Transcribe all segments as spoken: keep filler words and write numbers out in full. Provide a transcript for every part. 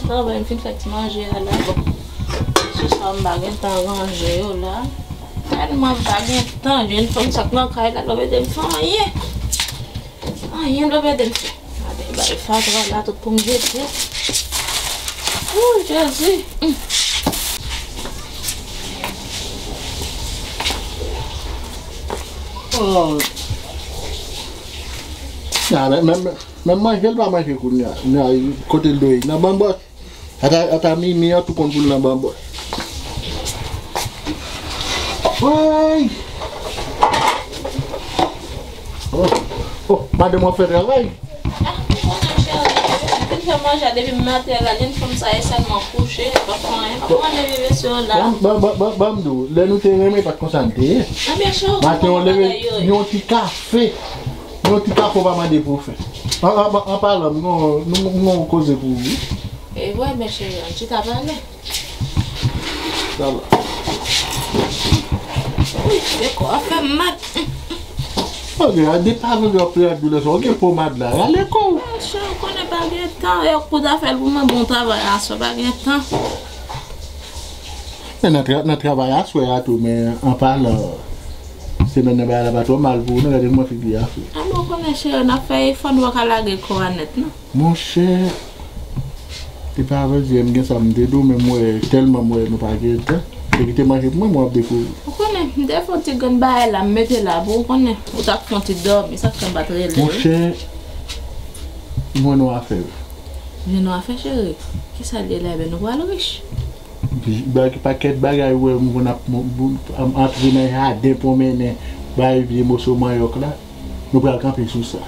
Travay, m fin fè ti manje a la. Bon, sou sa, m pa gen tan ranje yo la. Tèlman m pa gen tan, jèn fanm sa k nan kay la, l pa mete m fè anyen. Anyen l pa mete m fè. Gade, bay fatra la tout pou m jete. Wouy, Jezi. Hum. Oh. Nah, men, men, men manje l pa manje kounye a. Nah, kote l dwe? Nan banbòs. Ata, ata Mimi an tou konn pou l nan banbòs. Woy! Oh, oh, madanm w ap fè travay? Ah, ou konnen cheri, m fin fè manje a depi maten la, jèn fanm sa e sèlman kouche, pa fè anyen, pa konnen bebe sou la. Ban, ban, ban, ban, ban m di w, lè nou te renmen, pa t konsa n te ye. Anben cheri, ou konprann bagay yo ye. Maten w leve, yon ti kafe. Yon ti kafe w pa mande pou w fè. An, an, an palan, m gon, m gon, m gon koze pou ou, wi. E vre, men cheri, ann chita pale. Sa va. Wi, se kò a fè m mal. Ok, a depa nou yo ap pran doulè sa, ok, pomad la, rale kò w. Ah, cheri, ou konnen pa gen tan, e ou ta fè l pou mwen, bon travay aswè, pa gen tan. Men nan tra-, nan travay aswè a tou, men an palan, semèn nan bagay la pa twò mal pou ou, non, gade kòman figi a fre. A, men ou konnen, cheri, n ap fè efò, nou pa ka lage kò a nèt, non. Monchè, se pa vre, m gen sa m te di w, men m wè, tèlman m wè nou pa gen tan. Te kite manje pou mwen, mwen ap dekouvri. Ou konnen, m te fè yon ti grenn bagay la, m mete la pou ou konnen, ou t ap fè yon ti dòmi, sa k fè m pa t rele w. Monchè, m wè nou afè. Jwenn nou afè, cheri. Kisa l ye la? Ebyen, nou pral rich. Bag-, pakèt bagay, ou wè, m konn ap, m, m, m antre nan jaden, pwonmennen, bay vye moso manyòk la. Nou pral kanpe sou sa.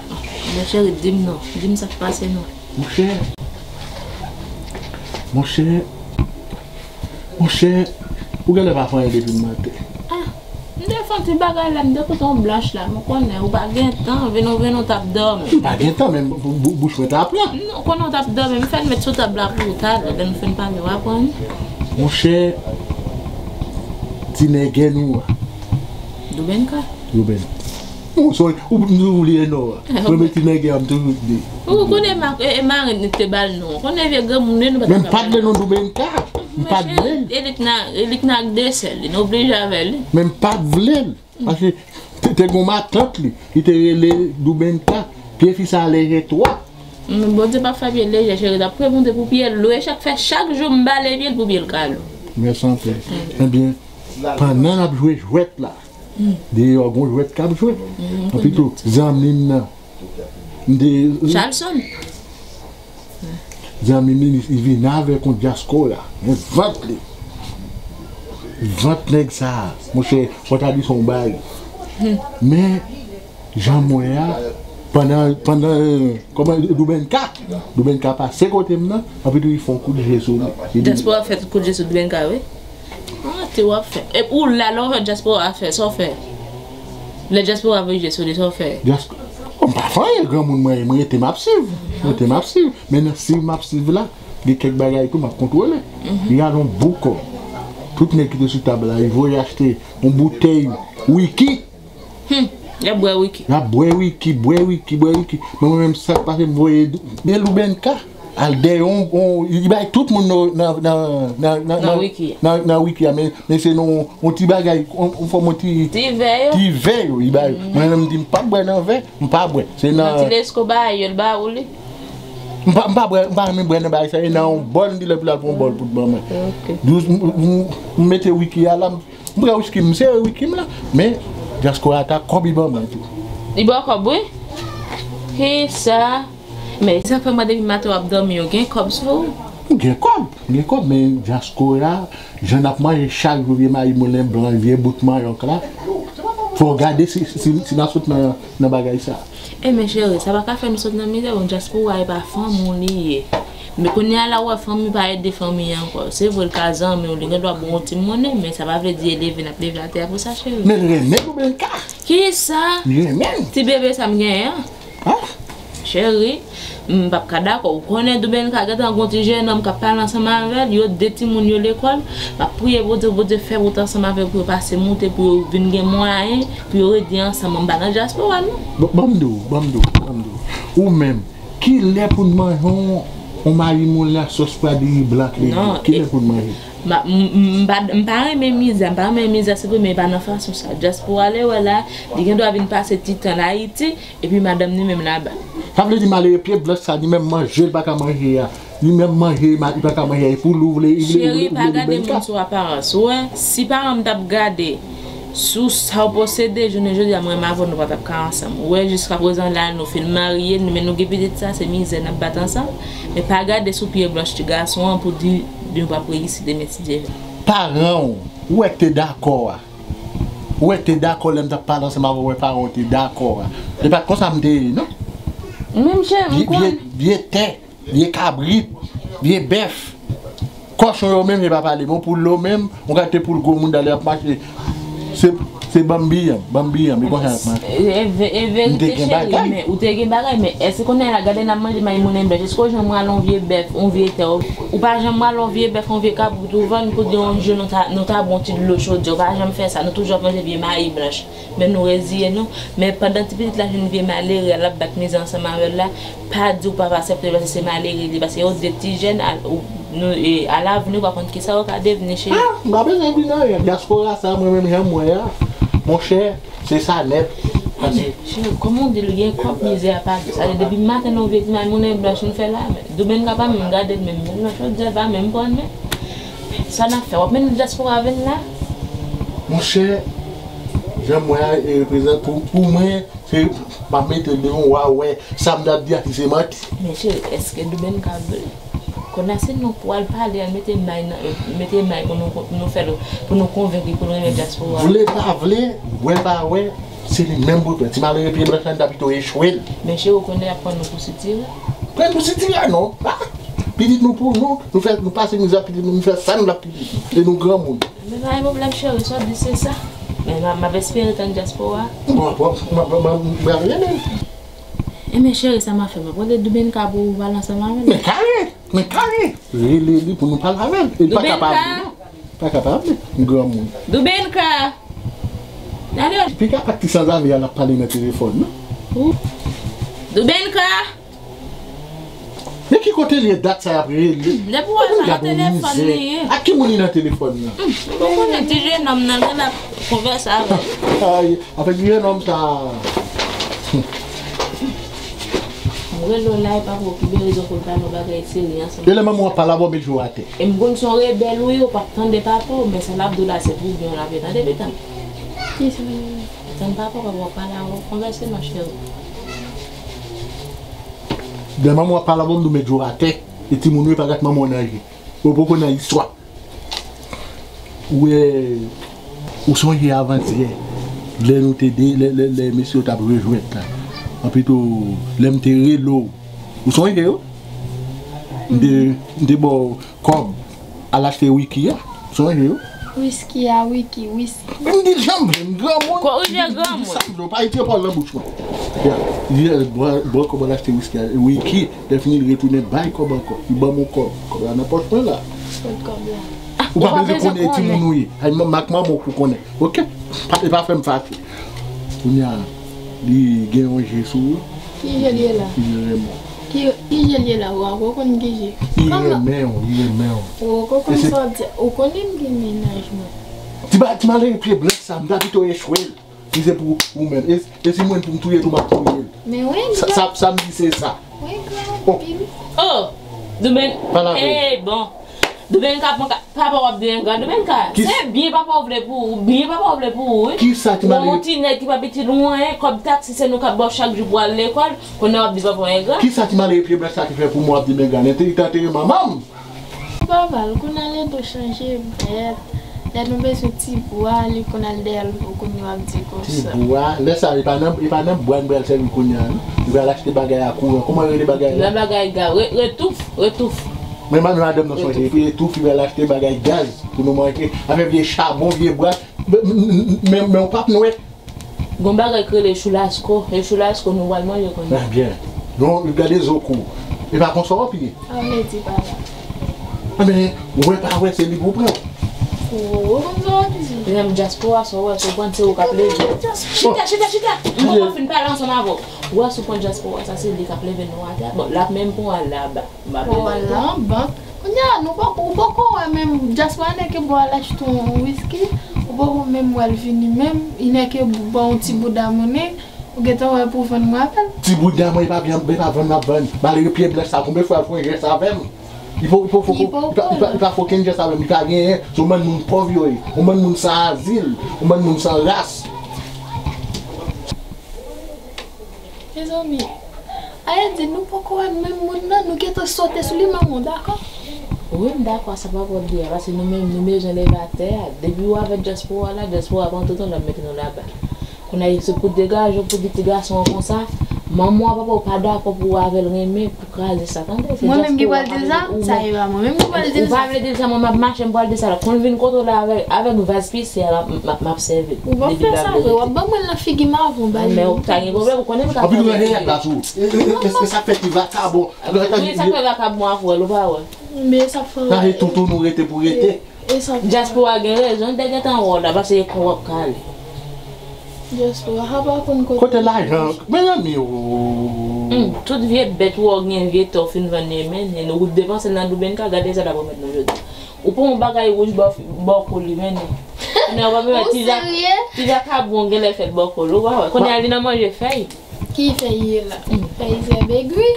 Men cheri, di m non. Di m sa k pase non. Monchè. Monchè. Monchè. Ou genlè pa fè anyen depi maten. Ah, m te fè yon ti bagay la, m te koute yon blanch la. M konnen ou pa gen tan, vin ou vin ou t ap dòmi. M pa gen tan, men bou-, bou-, bouch mwen t ap plen. Non, konnen ou t ap dòmi, m fè l met sou tab la pou ou talè, lè nou fin pale, w a pran li. Monchè, ti nègè nou a. Doubenka. Doubenka. Ou, ou, ou, ou bliye non an. Premye ti nègè a m toujou di. Ou konnen ma-, e, e marenn li te ba l non. Konnen vye granmoun li, nou pa t. Men m pa t vle non Doubenka. M pa t vle l. E li k nan, e li k nan ak de sè l, li, nou oblije avè li. Men m pa t vle l. Paske te, te gon matant li, li te rele Doubenka. Pye fi sa lejè twòp. Men Bondye pa fè pye lejè, cheri, t ap remonte pou pye l lou. E chak fè, chak jou m bale pye l pou pye l ka lou. Mèsi anpil. Ebyen, pandan n ap jwe jwèt la, deyò gon jwèt k ap jwe. Anpi tou, zanmi m nan. M te Charlson. Zanmi m li, li vin avèk yon dyaspora. Men vant li. Vant nèg sa a. Monchè, fò ta di se yon bagay. Men, jan m wè a, pandan, pandan, kòman, Doubenka, Doubenka pase kote m nan, anpi tou li fè yon kout je sou li. Li di, dyaspora fè kout je sou Doubenka, wi. Ah, te w ap fè. E ou la, lè w fè dyaspora fè, sa w fè? Lè dyaspora voye je sou li, sa w fè? Dyaspora, m pa fè anyen, granmoun mwen, mwen rete m ap swiv. Mwen rete m ap swiv. Men nan swiv m ap swiv la, gen kèk bagay tou m ap kontwole. Li al yon boukò. Tout nèg ki te sou tab la, li voye achte yon boutèy wiki. Hmm, y ap bwè wiki. Y ap bwè wiki, bwè wiki, bwè wiki. Men mwen menm sa k pase m voye Dou-, men Doubenka al dèyè yon, yon, li bay tout moun nan, nan, nan, nan, nan, nan, nan wiki a. Nan, nan wiki a, men, men se nan yon ti bagay, yon, yon fòm yon ti, ti vè yo. Ti vè yo, li bay. Mwen menm m di m p ap bwè nan vè, m pa bwè. Se nan, nan ti lesko bagay yo, l ba ou li. M pa, m pa bwè, m pa renmen bwè nan bagay sa, e nan yon bòl, m di lè pou l al pran yon bòl pou l ban mwen. Ok. Douz, m, m, m mete wiki a la, m M pran wiski m, m sere wiki m la. Men, dyaspora ta kòb li ban mwen tou. Li ba w kòb, wi. Kisa? Men, sa fè mwen depi maten w ap dòmi, w gen kòb sou ou? M gen kòb, m gen kòb, men dyaspora, jan n ap manje chak jou, vye mayi moulen blan, vye bout manyòk la. Fò w gade si, si, si n ap sot nan, nan bagay sa. E men cheri, sa pa ka fè nou sot nan mizè, bon, dyaspora e pa fanmi w li ye. Men kounye a la, w wè fanmi pa ede fanmi an ankò. Se vre, l ka zanmi w, li gen dwa ba w yon ti monnen, men sa pa vle di e leve n ap leve atè a pou sa, cheri. Men l renmen Doubenka. Kisa? Li renmen l. Ti bebe sa m genyen an? Ah. Cheri, m p ap ka dakò. Ou konnen Doubenka gentan gon ti jennonm k ap pale ansanm avè l, yo de timoun yo lekòl. M ap priye Bondye, Bondye fè wout ansanm avè yo pou yo pase moute, pou yo vin gen mwayen, pou yo rete ansanm. M pa nan dyaspora, non. Bon, ban m di w, ban m di w, ban m di w. Ou menm, kilè pou n manje yon, On mayi moule a sòs pwa diri blan k li. Non, kilè pou n manje? Ma- m- m- m pa- m pa renmen mizè, m pa renmen mizè, se vre, men e pa nan fason sa. Dyaspora lè wè la, li gen dwa vin pase ti tan l Ayiti, epi madanm li menm laba. Sa vle di malere pye blanch sa, li menm manje l pa ka manje a. Li menm manje, ma- li pa ka manje a. E pou li, ou vle, li vle, ou vle, Cheri, ou pa vle gade moun sou aparans. Ou wè, si paran m t ap gade sou sa w posede, jounen jodi a, mwen menm avè w, nou pa t ap ka ansanm. Ou wè, jiskaprezan la, nou fin marye, nou, men nou gen pitit sa, se mizè n ap bat ansanm. Men pa gade sou pye blanch ti gason an pou di nou p ap reyisi demen, si Dye vle. Paran w, ou wè k te dakò a. Ou wè k te dakò lè m t ap pale ansanm avè w, wè paran w te dakò a. E pa t konsa m te ye, non. Menm cheri, m Vye, vye, konnen. Vye tè, vye kabrit, vye bèf. Kòchon yo menm, yo pa pale. Bon, poul yo menm, yon kalite poul gwo moun dale ap mache. Se, se banm biyan, banm biyan, men konsa y ap mache. E, e, e M te verite, gen cheri, bagay. Men ou te gen bagay, men èske kounye a la, gade n ap manje may moun en bèch, èske w janm wè yon vye bèf, yon vye tè, ou pa janm wè yon vye bèf, yon vye kabrit, ou vann pou di yon jou nou ta, nou ta bwè yon ti dlo chodyè, ou pa janm fè sa, nou toujou ap manje vye mayi blanch. Men nou reziye nou. Men pandan ti pitit la jwenn vye malere a, l ap bat mizè ansanm avè l la, pa di w p ap aksepte l paske se malere li, paske yo de ti jèn, a, ou, nou, e, alavni, ou pa konn kisa yo ka devni, cheri. Ah, m pa bezwen vin anyen. Dyaspora sa, mwen menm, jan m wè a, monchè, se sa nèt. Pase Cheri, kòman w di l gen kòb, mizè a pa di. Sa vle depi maten nan yon vye ti may moun en blanch nou fè la, men Domenn ka pa menm gade l, menm moun nan chodyè pa menm pran men. Sa n ap fè? W ap mennen dyaspora vin la? Monchè, jan m wè a, e reprezan-, pou, pou mwen, se, m ap mete l devan w, w a wè, sa m t ap di a, si se manti. Men cheri, èske Domenn ka vle? Kounye a, si nou pral pale, al mete may nan, mete may pou nou, pou nou fè l, pou nou konvenk li, pou l renmen dyaspora. Vle pa vle, wè pa wè, se li menm pou l pran. Ti malere pye blanch la, n ta pito echwe l. Men cheri, ou konnen y ap pran nou pou sitira. Pran nou sitira, non. Ah, pitit nou pou nou, nou fè, nou pase mizè, pitit nou, nou fè sa nou la pitit nou. E nou granmoun. Men pa gen pwoblèm, cheri, sa w di se sa. Men m ap, m ap espere tann dyaspora. Bon, bon, m ap, m ap, m ap renmen. Enben, cheri, sa m ap fè, m ap rele Doubinka pou ou pale ansanm avè l. Men kare, men kare. Rele li pou nou pale avè l. E li pa ka pa vle, non. Pa ka pa vle. Granmoun. Doubinka! Gade. Piga pa ti sanzave a l ap pale nan telefòn, non? Ou? Doubinka! Men ki kote l ye dat sa y ap rele? Depi w wè sa nan telefòn li ye. Ak ki moun li nan telefòn nan? Ou konnen ti jenòm nan, l ap konvèse avè l. Ay, avèk ti jenòm sa. M rele w la, e papa w ki gen rezon pou l pale yon bagay serye ansanm. E lè manman w ap pale avè w, met je w atè. E m konn se yon rebèl ou ye, ou p ap tande papa w, men sa l ap di w la, se pou byen w l ap ye, tande pitit mwen. Tann papa w ap pale avè w, konvèse non, cheri. Lè manman w ap pale avè w, m di w met je w atè. E timoun yo pa gad manman w nan je. Yo poko nan istwa. Ou wè, ou sonje avantyè, lè nou te de, lè, lè, lè mesye yo t ap rejwenn la. Anpito, lè m te rele w, ou sonje yo? M te, m te ba w kòb, al achte wiki a. Ou sonje yo? Wiski a, wiki, wiski. M di l jan m vle, m granmoun. Korije granmoun. M di sa m vle, w pa retire pawòl nan bouch mwen. Ya, li bwè, bwè kòb al achte wiski a, wiki, lè fini l retounen bay kòb ankò. Li ban m yon kòb. Kòb la nan pòch mwen la. Kot kòb la? Ou pa bezwen konnen e timoun ou ye. Ay, m ak manman w pou konnen. Oke? Pa, e pa fè m fache. Kounye a, li gen yon je sou ou. Ki je l ye la? Li renmen w. Ki, ki je l ye la? Ou, ou konn ki je? Li renmen w, li renmen w. Ou, ou konn sa w di? Ou konnen m gen mennaj mwen. Ti ba, ti malere pye blanch sa, m ta pito echwe l. Si se pou ou menm. E, e si mwen pou m touye tou, m ap touye l. Men wi, sa, sa, sa m di se sa. Wi, gran anpil. Oh! Doubinka. Pale avè l. Eh, bon. Doubinka, papa w ap di engra. Doubinka, se byen papa w vle pou ou. Byen papa w vle pou ou, wi. Kisa ki male? Ou yon ti nèg ki pa piti lwen, kòb taksi se nou k ap ba w chak jou pou al lekòl. Kounye a w ap di papa w engra. Kisa ki male pye blanch sa ki fè pou mwen w ap di m engra? Li te antere manman m. Papa l, kounye a lè nou chanje vèt, lè nou bezwen ti bwa, li konn al dèyè l, ou konnen w ap di konsa. Ti bwa, lè sa, e pa nan, e pa nan bwa n pral sèvi kounye a, non? Nou pral achte bagay a kouran. Kòman yo rele bagay la? Nan bagay ga-, re-, retouf, retouf. Men ma-, madanm nan sonje, retouf, li pral achte bagay gaz pou nou manje. Avèk vye chabon, vye bwa. Men, men, men, men w p ap nwè. Gon bagay k rele chulasko. E chulasko nou pral manje kounye a. Ah, byen. Non, gade zo kou. E pa konsa w ap ye. Sa w vle di pa la? Enben, wè pa wè, se li pou pran. Ou konn sa w ap di? Menm dyaspora sa w wè, si w pran se ou k ap leve. Chita, chita, chita! M poko fin pale ansanm avè w. Ou wè si w pran dyaspora sa, se li k ap leve nou atè. Bon, l ap menm pran w al la anba. M pa bezwen. Pran w al la anba. Kounye a, nou poko, ou poko wè menm dyaspora nèk bò al achte yon wiski, ou poko menm wè l vini menm, li nèk ba w yon ti bouda monnen, ou gentan wè pou vann mwen avè l. Ti bouda mwen, e pa vann, e pa vann m ap vann. Malere pye blanch sa, konbyen fwa l fè yon jès avè m? Li pa, li pa, li pa, li pa fè okenn jès avè m, li pa genyen. Se yon bann moun pòv yo ye, yon bann moun san azil, yon bann moun san ras. Mezanmi, Ayiti, nou poko wè menm moun nan, nou gentan sote sou li, manman, w dakò? Wi, m dakò, sa pa pwòblèm, paske nou menm, nou bezwen leve atè a. Depi w avèk dyaspora la, dyaspora pran tout tan, l ap mete nou laba. Kounye a, se pou degaje w pou di ti gason an konsa, manman w, papa w pa dakò pou w avè l renmen, pou kraze sa, tande? Se dyaspora k ap ede w. Mwen menm ki pral di sa? Sa e pa mwen menm ki pral di l sa. Ou pa vle di l sa, mwen m ap mache, m pral di sa la. Kon l vin kote w la avèk, avèk vaz pise a, m ap, m ap, m ap sèvi l. Ou p ap fè sa vre, w ap ban mwen l nan figi m avan w ba li. Men ou pa gen pwoblèm, ou konnen m ka fè l. Anpil rèyèt la sou. E, e, e, e sa k fè ti vakabon. Men sa k fè vakabon ap wè l, ou pa wè. Men sa k fè. Sa se toutou nou rete pou rete. Dyaspora gen rezon, te gentan wè w la, paske e kò w ap kale. Dyaspora, apa konn kote. Kote lajan, mezanmi, o. Hmm, tout vye bèt ou wè w gen vye tè w fin vann li, men, men ou depanse l nan Doubinka, gade sa l ap remèt nou jodi. Ou pran yon bagay wouj bò, bò kou li, men. Kounye a w ap remèt ti va-, ti vakabon genlè fèt bò kou l, ou pa wè. Kounye a li nan manje fèy. Ki fèy ye la? Hmm. Fèy zèb egri.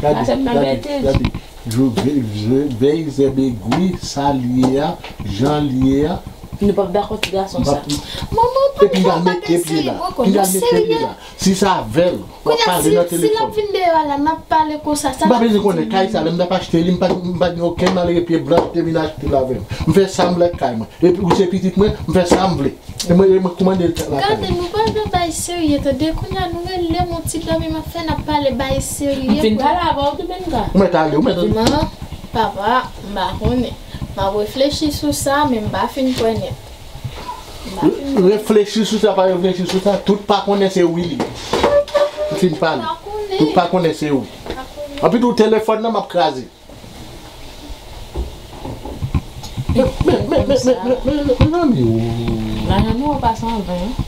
Gade, gade, gade. Vèy, vèy, vèy zèb egri, sa l ye a, jan l ye a. Nou p ap dakò ti gason sa. Manman, pa gen bagay serye, bro, nou serye. Si se avè l w ap pale nan telefòn. Kounye a, si, si l ap vin deyò a la, n ap pale konsa, sa n ap di. M pa bezwen konnen kay sa, lè m t ap achte li, m pa, m pa gen okenn malere pye blanch ki te vin achte l avè m. M fè sa m vle ak kay mwen. Epi ou se pitit mwen, m fè sa m vle. E mwen, e mwen kòmande l la. Gade, nou pral fè bagay serye, tande. Kounye a, nou rele m yon ti dòmi m ap fè, n ap pale bagay serye. M fin pale avè w tou, Benka. Ou mèt ale, ou mèt ale. Manman, papa, m pa konnen. M ap reflechi sou sa, men m pa fin kwè nèt. M pa fin kwè. Reflechi sou sa, pa reflechi sou sa. Tout pa konnen se wi li. M fin pale. Tout pa konnen se wi. Anpi tou, telefòn nan, m ap kraze. Men, men, men, men, men, men, men, mezanmi, o. Lajan nou an pase an ven, wi.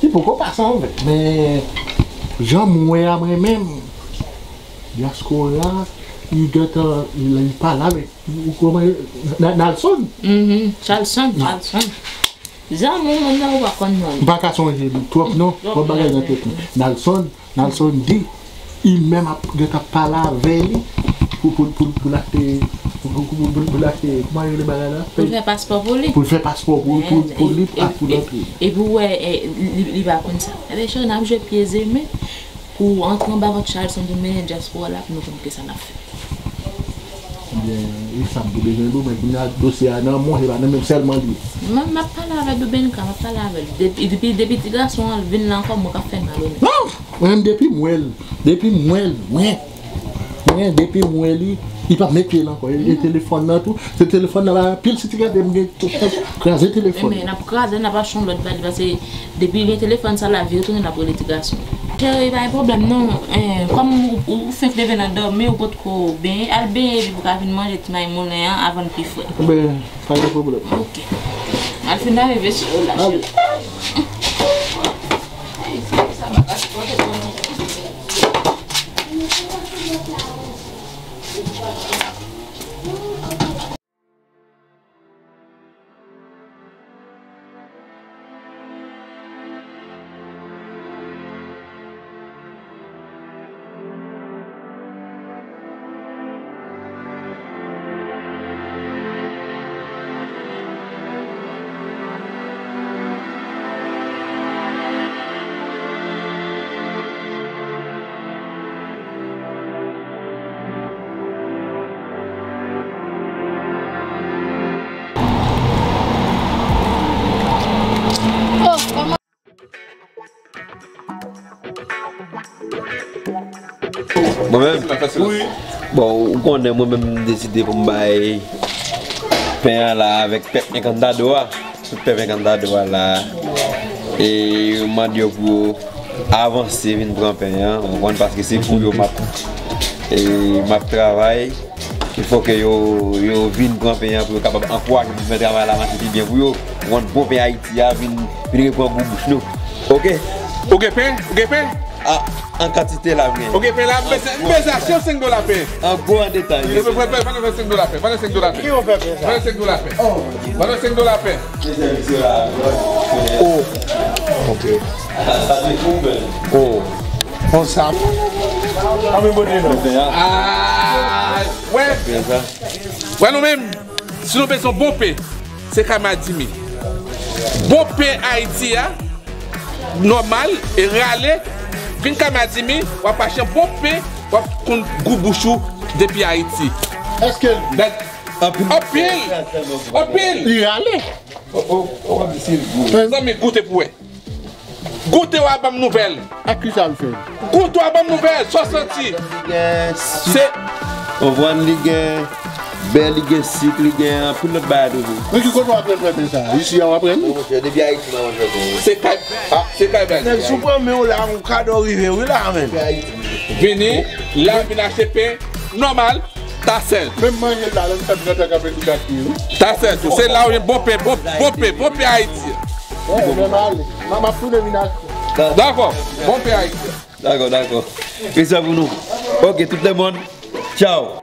Li poko pase an ven, men jan m wè a mwen menm, dyaspora, li gentan, li, li pale avèk, ou, ou, kòman, Na-, Nalson? Mhm, Charlson, Charlson. Zanmi w, moun nan ou pa konn non l. M pa ka sonje li twòp non. Twòp bagay nan tèt mwen. Nalson, Nalson di, li menm ap gentan pale avè li pou, pou, pou, pou l achte, pou, pou, pou, pou, pou l achte, kòman rele bagay la? Pou l fè paspò pou li. Pou l fè paspò pou, pou, pou li, pou, pou l antre. Epi w wè, e, li, li pa konn sa. Ebyen, cheri, n ap jwe pye zeme. Pou antre anba vant Charlson, pou mennen dyaspora la, pou nou konn kisa n ap fè. Ebyen, e sa m te bezwen di w, men kounye a dosye a nan men w, se pa nan men m sèlman li ye. Mwen, m ap pale avè Doubinka, m ap pale avè l. Depi, depi, depi ti gason an vin la ankò, mwen k ap fè malonèt. Non! Mwen menm depi m wè l, depi m wè l, mwen, mwen, depi m wè li, li p ap met pye l ankò. E, e telefòn nan tou, se telefòn nan la, anpil sitiyatè m gen, kraze telefòn. Men n ap kraze, n ap achte yon lòt ba li, paske depi gen telefòn sa, lavi retounen, n ap rele ti gason. Cheri, pa gen pwoblèm non. Eh, kòm ou, ou fenk leve nan dòmi, ou potko benyen, al benyen epi pou ka vin manje ti may moulen an avan l pi frèt. Ben, pa gen pwoblèm. Ok. Al fin lave vesye yo la, cheri. Mwen menm? Bon, ou konnen mwen menm m deside pou m bay pen an la avèk pèp Encantado a. Tout pèp Encantado a la. E mande yo pou yo avanse vin pran pen an, ou konprann, paske se pou yo m ap, e, m ap travay. Il fò ke yo, yo vin pran pen an pou yo kapab ankouraje pou fè travay la mache pi byen pou yo. Pou bon pen Ayiti a vin, vin repran gou bouch nou. Oke? Ou gen pen? Ou gen pen? A, an kantite la, men. Ou gen pen la? M bezwen, m bezwen senk dola pen. An gwo, an detay. Ban nou senk dola pen. Ban nou senk dola pen. Ki yo fè pen sa? Ban nou senk dola pen. Ban nou senk dola pen. Oh. Ok. Oh. Konsa. Anmen bote non. Ah, wè. Wè nou menm, si nou bezwen bon pen, se Kamadimi. Bon pen Ayiti a, nòmal, e rale, vin Kamadimi, w ap achte bon pen, w ap konn gou bouch ou depi Ayiti. Èske l Anpil. Anpil. Anpil. Li rale. Zanmi, goute pou wè. Goute w a ban m nouvèl. Ak ki sa l fè? Goute w a ban m nouvèl, sa w santi. Se Konprann, li gen bè, li gen sik, li gen anpil lòt bagay toujou. Men ki kote w aprann fè pen sa? Isi a w aprann? Non, monchè, depi Ayiti, mwen aprann fè pen. Se kay, se kay bèl. Nèg, si w pran men w la, yon kadò rive wi la, men. Vini la, vin achte pen nòmal. Tasèl. Menm manje la, lè m fè m nan ta kape tou gate wi. Tasèl tou. Se la w gen bon pen, bon, bon pen, bon pen Ayiti. Wè, men m ale. M ap tounen vin achte. Dakò. Bon pen Ayiti. Dakò, dakò. Respè pou nou. Ok, tout le monde. Ciao.